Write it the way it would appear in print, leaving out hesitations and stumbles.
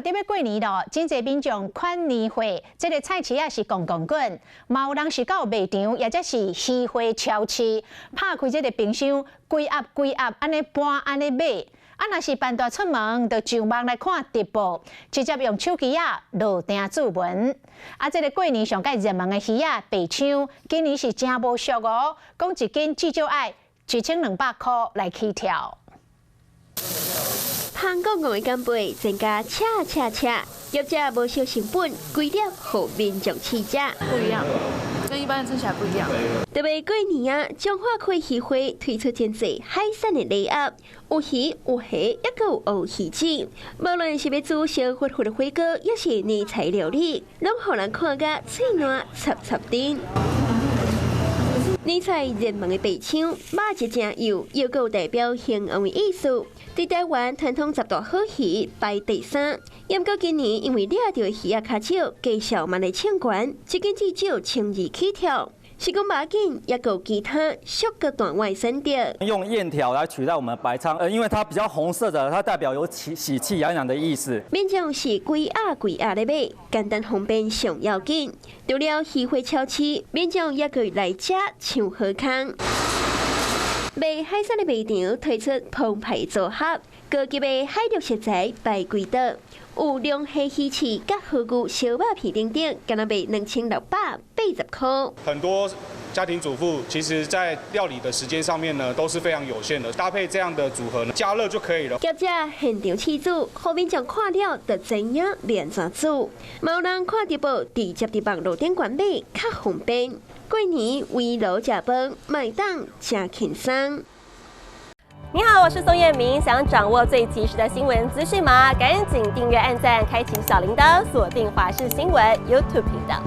佇欲過年囉，真濟民眾款年貨，這个菜市仔是戇戇滾，嘛有人是到賣場，抑者是魚貨超市，拍開這个冰箱，規盒規盒按呢搬按呢買。啊，若是辦大出門，就上網來看直播，直接用手機仔落訂注文。啊，這个過年上蓋熱門的魚仔白鯧，今年是誠無俗哦，講一斤至少愛1200箍來起跳。香港的干貝增加恰恰恰，業者無惜成本，規粒予民眾試食。不一樣，跟一般的吃起來不一樣。特別過年啊，彰化開魚會推出真濟海產的禮盒，有魚有蝦，抑閣有烏魚子。無論是欲煮燒火火的火鍋，抑是年菜料理，攏予人看甲喙瀾插插甜。年菜熱門的白鯧，肉質誠幼，又閣有代表興旺的意思。佇台灣傳統十大好魚排第三，毋過今年因為掠著的魚仔較少，價數嘛來衝懸，一斤至少1200起跳。是講無要緊，抑閣有其他俗閣大碗選擇。用燕條來取代我們白鯧，因為它比較紅色的，它代表有喜喜氣洋洋的意思。民眾是規盒規盒咧買，簡單方便上要緊。除了魚貨超市，民眾也閣來遮搶好康。賣海產的賣場推出澎湃組合，高級的海陸食材排幾桌，有龍蝦魚翅、佮和牛燒肉片等等，敢若賣2680塊。很多家庭主婦其實在料理的時間上面呢，都是非常有限的，搭配這樣的組合呢，加熱就可以了。業者現場試煮，予民眾看了就知影欲按怎煮。嘛有人看直播，直接佇網路頂懸買，較方便。過年圍爐食飯，嘛會當誠輕鬆。你好，我是宋燕明。想掌握最及時的新聞資訊嗎？趕緊訂閱、按讚、開啟小鈴鐺，鎖定華視新聞 YouTube 頻道。